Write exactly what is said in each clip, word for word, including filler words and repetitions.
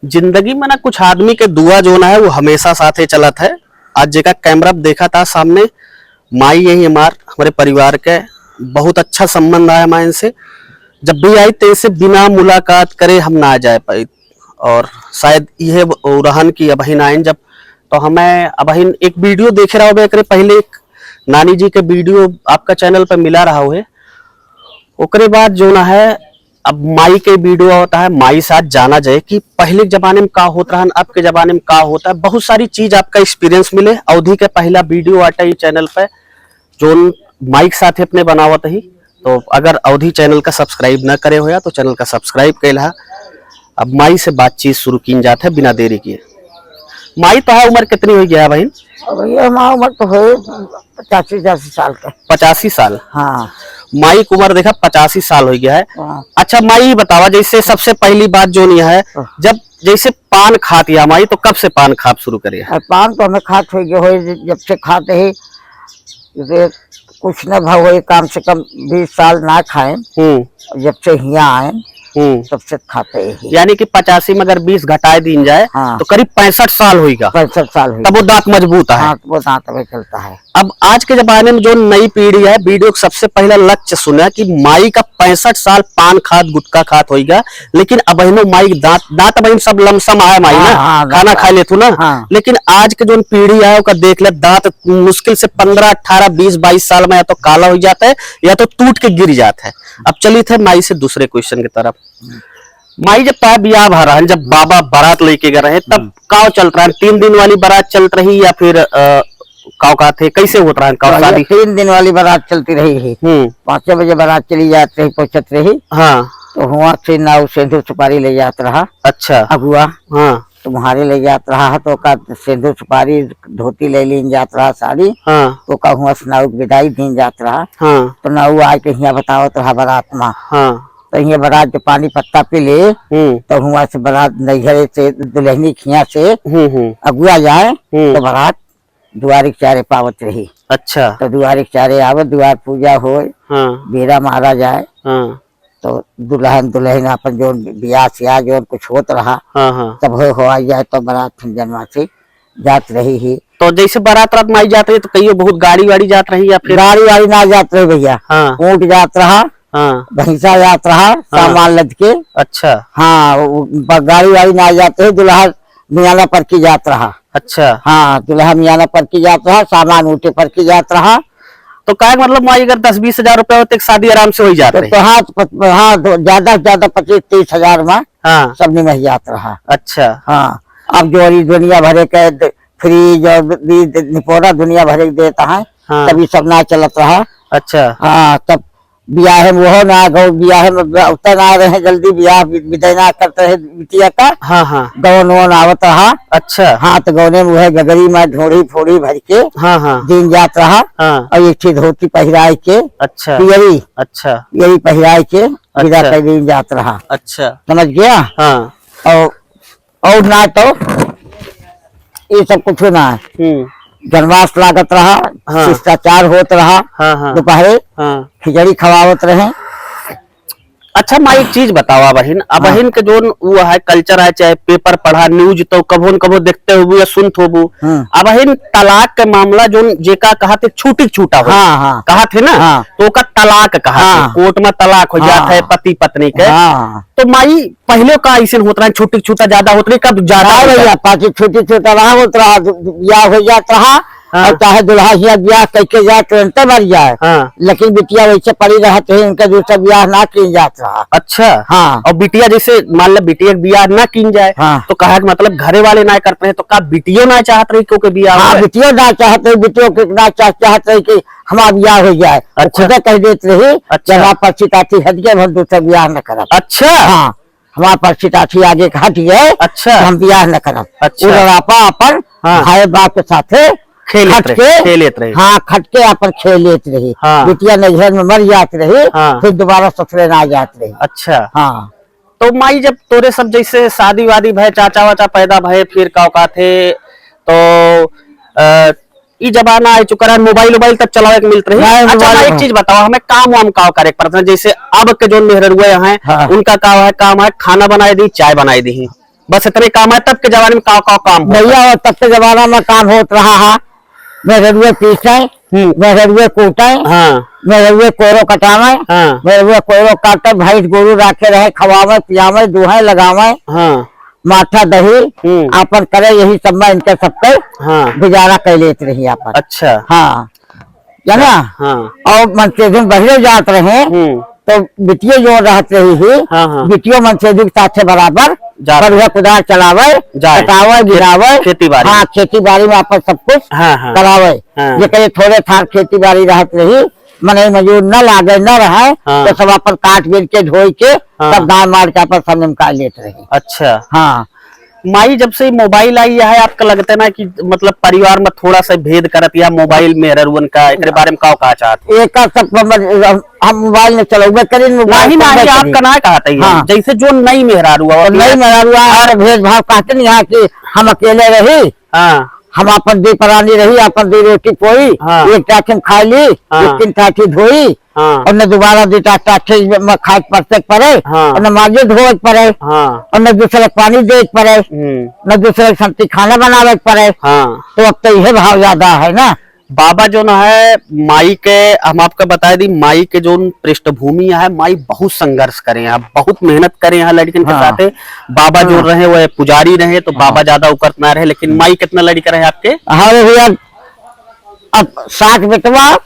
जिंदगी में ना कुछ आदमी के दुआ जौन है वो हमेशा साथे चलत है। आज जेका कैमरा पे देखा था सामने, माई यही हमार, हमरे परिवार के बहुत अच्छा संबंध आया हमारे इनसे। जब भी आई तो इनसे बिना मुलाकात करे हम ना जाए पाई। और शायद इहे उ रहन कि अबहिन आइन जब, तो हमें अबहिन एक वीडियो देखे रहो, एकरे पहले एक नानी जी के वीडियो आपका चैनल पे मिला रहा हुए। ओकरे बाद जौन है, अब माई के वीडियो आवत है, माई साथ जाना जाए कि पहले के जमाने में का होत रहन, अब के जमाने में का होता है। बहुत सारी चीज आपका एक्सपीरियंस मिले। अवधी के पहला वीडियो आटा ई चैनल पे, जौन माई के साथ अपने बनावत ही। तो अगर अवधी चैनल का सब्सक्राइब ना करे होया तो चैनल का सब्सक्राइब कैल हा। अब माई से बातचीत शुरू कीन जात है बिना देरी किए। माई, तोहार उम्र कितनी हो गया है बहिन? अब ये हमार उम्र तो होए पचासी, पचासी साल का। पचासी साल? हाँ। माई की उम्र देखा, पचासी साल हो गया है। हाँ। अच्छा माई, ये बतावा, जैसे सबसे पहली बात जौन है, हाँ। जब जैसे पान खात या माई, तो कब से पान खाप शुरू करे? और पान तो हमें खात हो गया, होए जब से खाते ही, जैसे कुछ न भा होए, कम से कम बीस साल ना खाए। हम्म। जब से हियाँ आए, हम्म। तब से खाते ही। यानी कि पचासी में अगर बीस घटाए दीन जाए, हाँ। तो करीब पैंसठ साल होइगा। पैंसठ साल होइगा। तब वो दांत मजबूत है। हाँ, तो वो दांत अबे चलता है। अब आज के जमाने में जो नई पीढ़ी है, वीडियो का सबसे पहला लक्ष्य सुना कि माई का पैंसठ साल पान खात, गुटखा खात होइगा, लेकिन अबहिनो माई के दांत, दांत अबहिन सब लमसम आए माई हाँ, ना, हाँ, खाना दांत खा लेथू ना। हाँ। लेकिन आज के जो पीढ़ी है, ओकर देख ले, दांत मुश्किल से पन्द्रह, अठारह, बीस, बाईस साल में या तो काला हो जाता है या तो टूट के गिर जाता है। अब चलित है माई से दूसरे क्वेश्चन की तरफ। माई, जब तोहार बियाह भा रहन, जब बाबा बारात लेके गए रहे, तब हम्म। काव चलत रहन? तीन दिन वाली बारात चलत रही या फिर, अ, काव कहत है, कैसे होत रहन काव तो ये शादी? तीन दिन वाली बारात चलती रही है। हम्म। पाँचे बजे बारात चली जात रही, पहुँचत रही। हाँ। तो हुआँ से नाऊ सेंधुर सुपारी ले जात रहा। अच्छा। अगुआ। हाँ। तुम्हारे ले जात रहा है, तो का सेंधुर सुपारी, धोती ले लीन जात रहा, साड़ी। हाँ। तो का हुआँ से नाऊ के विदाई दीन जात रहा। हाँ। तो नाऊ आए के हियाँ बतावत रहा बारात में। हाँ। तो हियाँ बारात जो पानी पत्ता पी ले, हम्म। तो हुआँ से बारात नैहरे से, दुल्हनी खिया से हम्म, हम्म। अगुआ जाए, हम्म। तो बारात दुआरे के चारे पावत रही। अच्छा। तो दुआरे के चारे आवत, दुआर पूजा होए, हाँ। बेरा मारा जाए। हाँ। तो दुल्हन, दुल्हन अपन जौन बियाह सियाह जौन कुछ होत रहा, हाँ, हाँ। सब हो, हो आई जाए तो बारात फिर जनवा से जात रही ही। तो जैसे बारात रात में आई जात रही तो कहियो बहुत गाड़ी वाड़ी जात रही या फिर? गाड़ी वाड़ी ना जात रही भैया। हाँ। ऊँट जात रहा, हाँ। भैंसा जात रहा, हाँ। सामान लद के। अच्छा। हाँ, वो ब-, गाड़ी वाड़ी ना जात रही, दुल्हा मियाना पर की जात रहा। अच्छा। हाँ, दुल्हा मियाना पर की जात रहा, सामान ऊँटे पर की जात रहा। तो काहे के मतलब माई अगर दस बीस हजार रुपया होते, एक शादी आराम से हो जात तो, रही। तो हाँ, तो पच-, हाँ, तो ज्यादा से ज्यादा पच्चीस तीस हजार में हाँ। सब निमह जात रहा। अच्छा। हाँ, अब जो ई दुनिया भरे के द-, फ्रिज और द-, द-, निपोरा दुनिया भरे के देता है, हाँ। तब ई सब ना चलत रहा। अच्छा। हाँ, तब बियाह में वो ना गौ, बियाह में ब-, उतना ना रहे, जल्दी बियाह बि-, विदाई ना करते रहे बिटिया का। हाँ, हाँ। गौन वौन आवत रहा। अच्छा। हाँ, तो गौने में वह गगरी में ढोढ़ी फोढ़ी भर के हाँ, हाँ। दीन जात रहा। हाँ। और एक ठे धोती पहिराए के अच्छा। पियरी, अच्छा। पियरी पहिराए के विदा अच्छा। कर दीन जात रहा। अच्छा। समझ गया? हाँ। और और ना तो ये सब कुछ ना है। हम्म। जनवास लागत रहा, हाँ। शिष्टाचार होत रहा, हाँ, हाँ। दोपहरे हाँ। खिचड़ी खवावत रहे। अच्छा माँ, एक चीज बतावा बहिन, हाँ। अबहिन के जोन वो है कल्चर है, चाहे पेपर पढ़ा, न्यूज तो कभो न कभो देखते होबू या सुनत होबू, हम्म। अबहिन तलाक के मामला जोन जेका कहत है छूटी छूटा हो, हाँ, हाँ। कहत है ना, हाँ। तो ओका तलाक कहत है, हाँ। कोर्ट में तलाक हो जात हाँ। है पति पत्नी के। हाँ। तो माई पहिले का अइसन होत रहे, छुट्टी छुट्टा ज्यादा होत रहे, कब ज्यादा हाँ होत रहे? भैया, पाछे छुट्टी छुट्टा रहा होत रहा, बियाह हो जात रहा, हाँ। और चाहे दुल्हा हियाँ बियाह कइके जाए, तुरंते मर जाए। हाँ। लेकिन बिटिया वैसे पड़ी रहत रही, उनका दूसरा बियाह ना कीन जात रहा। अच्छा। हाँ। और बिटिया जैसे मान ले बिटिया के बियाह ना कीन जाए, हाँ। तो कहा कि मतलब घरे वाले ना करत रहे, तो का बिटियो ना चाहत रही क्योंकि बियाह हाँ, होए? बिटियो ना चाहत रही, बिटियो के ना चाह-, चाहत रही कि हमार बियाह हो जाए। वो अच्छा। खुदे कह देत रही, अच्छा। जब आप पर्ची काठी हट गए, हम दूसरा बियाह न करब। अच्छा। हाँ। हमार पर्ची काठी आगे के हट गए, अच्छा। तो हम बियाह न करब। अच्छा। उ लड़ापा अपन हाँ। भाई बाप के साथे खेलत खट रहे, के, खेलत रहे। हाँ, खट के अपन खेलत रही। हाँ। बिटिया नैहर में मर जात रही, हाँ। फिर दोबारा ससुरे ना जात रही। अच्छा। हाँ। तो माई, जब तोरे सब जैसे शादी वादी भय, चाचा वाचा पैदा भय, फिर का औकात है, तो, अ, ई जमाना आ चुका रहा, मोबाइल वोबाइल तब चलावे के मिलत रही। नहीं, अच्छा, मोबाइल माई, एक हाँ। चीज बतावा, हमें काम वाम का करे के पड़त है? जैसे अब के जोन मेहररुआ हैं, हाँ। उनका का है, काम है, खाना बनाए दी, चाय बनाए दी, बस इतने काम है, तब के जमाने में का, का काम होता? भैया, और तब के जमाना में काम होत रहा है, मेहरुए पीसे, हम्म। मेहरुए कूटे, हाँ। मेहरुए कोरो कटावे, हाँ। मेहरुए कोरो काटे, भैंस गोरू राखे रहे, खवावे, पियावे, दूहे, लगावे, हाँ। माठा दही, हम्म। आपन करे, यही सब में इनके सबके हाँ। गुजारा कर लेत रही आपन। अच्छा। हाँ। है ना? हाँ। और मनसेधुन बहरे जात रहे, हम्म। तो बिटियो जो रहत रही ही, हाँ, हाँ। बिटियो मनसेधु के साथे बराबर जात बढ़िया रहे। कुदार चलावे, जाए। कटावे, खे-, बिनावे। खेती बाड़ी। हाँ, खेती बाड़ी में आपन सब कुछ हाँ, हाँ। करावे। हाँ। जेकरे थोड़े थार खेती बाड़ी रहत रही, मनई मजूर न लागे, न रहे, हाँ। तो सब आपन काट बीन के, ढोई के, हाँ। सब दान मार के आपन सब निमका लेत रही। अच्छा। हाँ। माई, जब से मोबाइल आई है, आपका लगता है ना कि मतलब परिवार में थोड़ा सा भेद करत या मोबाइल मेहररुअन का, एकरे बारे में का कहा चाहत हो? एका सब हम, हम मोबाइल में चलौबे करी, मोबाइल नहीं, चलौबे नहीं, करी। आपका ना कहा था ये। हाँ। जैसे जो नई मेहरारू और तो नई मेहरारू आ, और भेदभाव कहते नहीं यहाँ कि हम अकेले रही, हाँ। हम अपन दो परानी रही, अपन दो रोटी पोई, हाँ। एक टाठी में खाई ली, हाँ। एक तीन टाठी धोई, हाँ। और न दोबारा दो टा-, टाठी में खाए के परसे के पड़े, हाँ। और न माजे धोए के पड़े, हाँ। और न दूसरे के पानी दे के पड़े, हम्म। न दूसरे के संती खाना बनावे के पड़े। हाँ। तो अब तो यह भाव ज्यादा है ना। बाबा जो ना है, माई के, हम आपका बता दी, माई के जो पृष्ठभूमि है, माई बहुत संघर्ष करे हैं, बहुत मेहनत करे हैं लड़किन के हाँ। साथे। बाबा जो हाँ। रहे, वो पुजारी रहे, तो हाँ। बाबा ज्यादा उकरत ना रहे, लेकिन माई कितना लड़का रहे आपके? अरे भैया, अब सात बेटवा,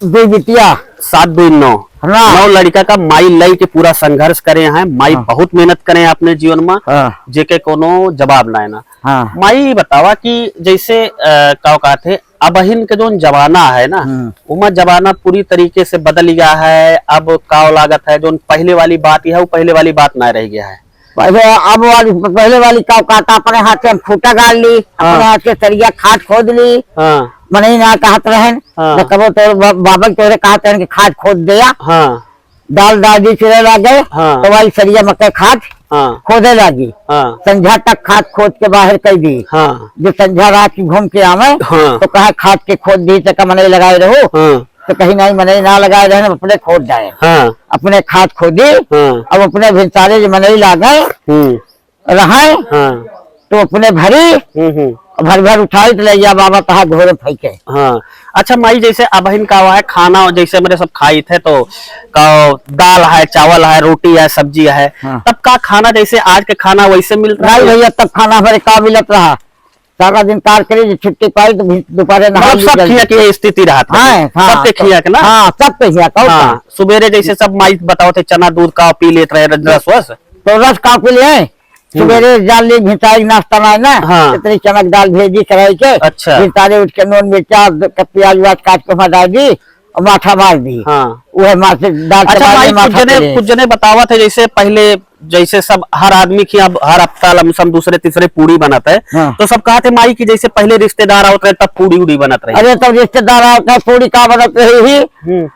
दो बिटिया। सात दो नौ। हाँ। नौ लड़का का माई लई के पूरा संघर्ष करे हैं। माई हाँ। बहुत मेहनत करे हैं अपने जीवन में, हाँ। जेके कोनो जवाब ना है ना। हाँ। माई बतावा कि जैसे, अ, का कहते हैं, अबहिन के जोन जमाना है ना, हम्म। उमा जमाना पूरी तरीके से बदल गया है। अब का लागत है, जोन पहले वाली बात यह, वो पहले वाली बात ना रह गया है। पहले, अब वाली, पहले वाली का कहता, अपने हाथ से हम खूंटा गाड़ ली, हाँ। अपने हाथ से सरिया खाट खोद ली। हाँ। मनई ना कहत रहन, हाँ। तो कबो तोर बा-, बाबा के तोरे कहत रहन कि खाट खोद दे या। हाँ। दाल दादी चले लागे, हाँ। तो वही सरिया मकई खाट हाँ। खोदे लागी। हाँ। संझा तक खाट खोद के बाहर कर दी। हाँ। जो संझा रात की घूम के आवे, हाँ। तो कहे खाट के खोद दी, तो का मनई लगाए रहो। हाँ। तो कहीं नहीं, मनई ना लगाए रहे, अपने खोद जाए। हाँ। अपने खाट खोदी, हाँ। अब अपने भिनसारे जो मनई लागे, हम्म। रहे, हाँ। तो अपने भरी, हम्म, हम्म। भर भर उठाई तो ले जा बाबा, कहा घोरे फेंके। हाँ। अच्छा माई, जैसे अबहिन का हुआ है खाना, जैसे मेरे सब खाई थे तो का दाल है, चावल है, रोटी है, सब्जी है, हाँ। तब का खाना जैसे आज के खाना वैसे मिल रहा नहीं है? भैया, तब खाना हमारे का मिलत रहा, सारा दिन कार करी, जो छुट्टी पाई तो भी दोपहर नहा मतलब ली सब जल्दी। खिया के स्थिति रहत है। हाँ, हाँ, सबके तो, खिया के ना? हाँ, सबके खिया के, और हाँ, का? सुबेरे जैसे सब माई बताओ थे, चना दूध का पी लेत रहे, रस वस। तो रस का पी ले, हम्म। सुबेरे जान ली भिंसाई नाश्ता ना है ना, हाँ। इतनी चना के दाल भेजी कराई के, अच्छा। भिंसारे उठ के नून मिर्चा, द-, क-, प्याज व्याज काट के वहाँ डाल दी, और माठा मार दी। हाँ। वह मार से दाल अच्छा, चबाई माई, में माठा कुछ जने, पी ले। कुछ जने बतावत है, जैसे पहले, जैसे सब हर आदमी की अब हर हफ्ता लमसम दूसरे तीसरे पूड़ी बनत है, हाँ। तो सब कहत है माई कि जैसे पहले रिश्तेदार आवत रहे तब पूड़ी उड़ी बनत रही। अरे, तब रिश्तेदार आवत है, पूड़ी का बनत रही ही? हम्म।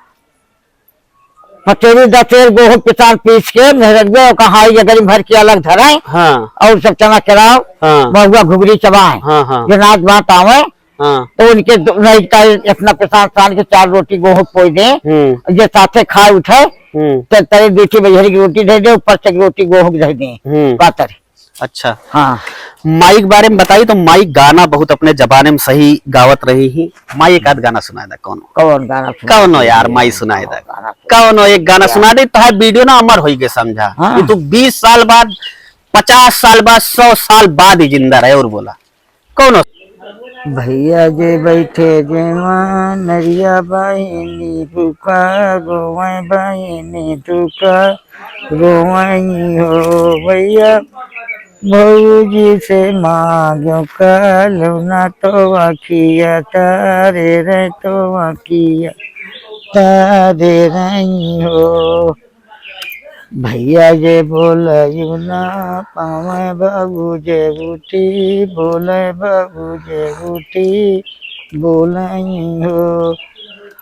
पचेरी दसेर गोहूं पिसान पीस के मेहरगवे ओका हाई जगरी भर के अलग धराए, हाँ। और सब चना केराव, हाँ। महुआ घुघरी चबाए। हाँ, हाँ। जो नात बात आवे, हाँ। तो उनके दो-, नहीं का इतना पिसान सान के चार रोटी गोहूं पोई दे, हम्म। जे साथे खाए उठे, हम्म। तो तरे दो ठी बजरी की रोटी दे दे, ऊपर से एक रोटी गोहूं की दे दे, हम्म। पातर। अच्छा। हाँ। माई के बारे में बताई तो माई गाना बहुत अपने जमाने में सही गावत रही ही। माई एक आध गाना सुनाए दा, कौन? कौन गाना सुनाए कौन हो दा? यार, माई सुनाए दा। गाना सुनाए कौन हो? एक गाना यार। सुना दे तो है, वीडियो ना अमर होई के समझा। हाँ। ये तो बीस साल बाद, पचास साल बाद, सौ साल बाद ही जिंदा रहे और बोला। कौन हो? भैया जे बैठे जेवा नरिया बहिनी रुका, गोवे बहिनी रुका, रोवई हो भैया, भौजी से मांगो कालो ना तो अखिया तारे रे, तो अखिया तारे रही हो। भैया जे बोलयु ना पावे, बाबू जे उठी बोले, बाबू जे उठी बोलई हो।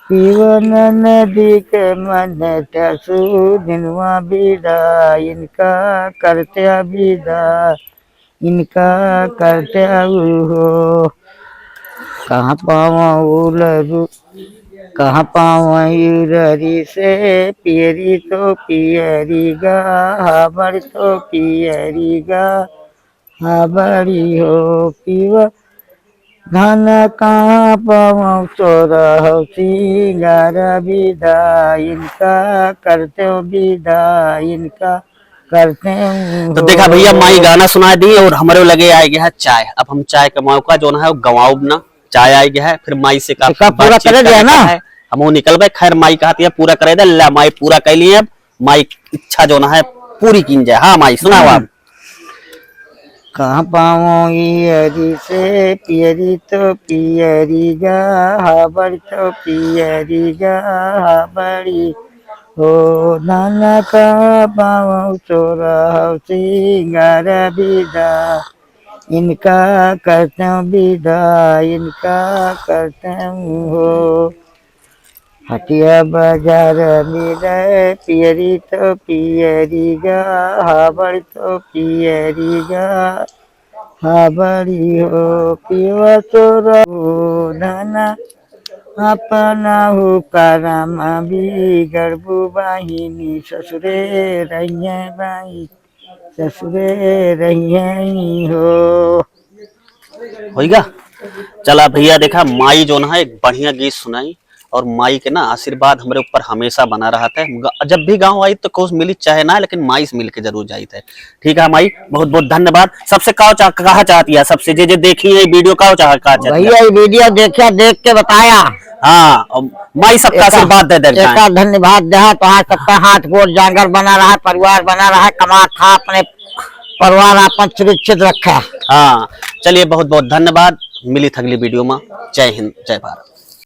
पीवन नदी के मन टसू दिनवा विदा, इनका करते विदा, इनका करते हो। कहाँ पावा उलरू, कहाँ पावा उलरी से, पियरी तो पियरी गा, हमर तो पियरी गा। हाँ बड़ी हो पीवा, धन कहाँ पावँ सोरह सिंगार बिदा, इनका करते बिदा, इनका करते। तो देखा भैया, माई गाना सुना दी और हमरे लगे आए गया है चाय। अब हम चाय का मौका जो है गवाउब ना, चाय आए गया है, फिर माई से का पूरा करे दिया ना। हम निकलबे। खैर माई कहती है पूरा करे दे, ला माई पूरा कर लिए। अब माई इच्छा जो ना है पूरी कीन जाए। हाँ माई सुनाओ आप। कहाँ पावँ इयरी से पियरी तो पियरी गा, हाबड़ तो पियरी गा, हाबड़ी हो। धन कहाँ पावँ सोरह सिंगार बिदा, इनका करते बिदा, इनका करते हो। हटिया बाजार मिले पियरी तो पियरी गा, हाबड़ तो पियरी गा, हाबड़ी हो पीवा सोरह। धन अपना हो करम बिगड़बू बहिनी, ससुरे रहिए बाई, ससुरे रहिए हो। होइगा? चला भैया, देखा माई जो ना है एक बढ़िया गीत सुनाई, और माई के ना आशीर्वाद हमरे ऊपर हमेशा बना रहत है। ग-, जब भी गाँव आई तो कुछ मिली चाहे ना, लेकिन माई से मिल के जरूर जाइत है। ठीक है माई, बहुत बहुत धन्यवाद। सबसे का चाह, कहा चाहती है, सबसे जे जे देखी है वीडियो, का चाह, कहा चाहती है? भैया ये वीडियो देखा, देख के बताया। हाँ, और माई सबका एका-, आशीर्वाद दे दे। एका धन्यवाद दे, तोहार सबका हाथ गोड़ जांगर बना रहा, परिवार बना रहा, कमा खा अपने परिवार आपन सुरक्षित रखा। हाँ, चलिए बहुत बहुत धन्यवाद, मिली अगली वीडियो में। जय हिंद, जय भारत।